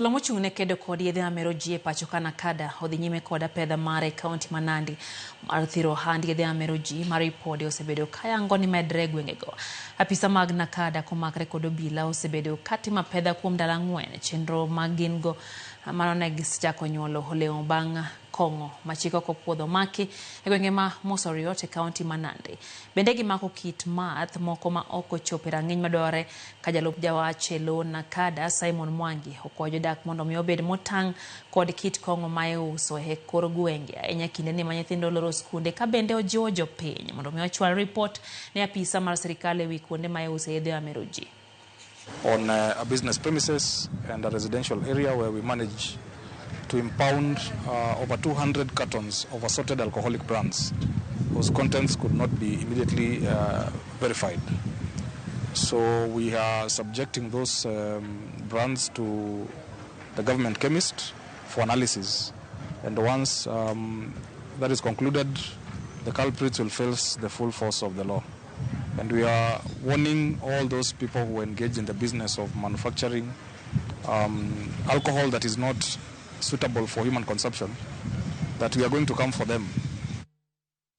Jatelo mochung' ne kedo kod yedhe mamero ji e pacho ka NACADA odhi nyime kod apedha mare e kaunti ma Nandi mar thiro ohand yedhe mamero ji ma ripode osebedo kayango ni medre e gwengego. Apisa mag NACADA komakre kod obila osebedo katimo apedha kuom ndalo ang'wen chenro ma gin go mano ne gisechako nyuolo olemo bang' kong'o ma chik ok opuodho omaki e gwenge ma Mosoriot e kaunti ma Nandi. Bende gimako kit math moko ma ok ochopo e rang'iny madwarore ka jalup jawach e lo NACADA Simon Mwangi okwayo jodak mondo mi obed motang' kod kit kong'o ma iuso e kor gwenge ahinya kindeni ma nyithindo loro skunde ka bende ojiwo jopiny mondo mi ochwal ripot ne apisa mar sirikal ewi kuonde ma iuse yedhe mamero ji. On a business premises and a residential area where we managed to impound over 200 cartons of assorted alcoholic brands whose contents could not be immediately verified. So we are subjecting those brands to the government chemist for analysis. And once that is concluded, the culprits will face the full force of the law. And we are warning all those people who engage in the business of manufacturing alcohol that is not suitable for human consumption that we are going to come for them.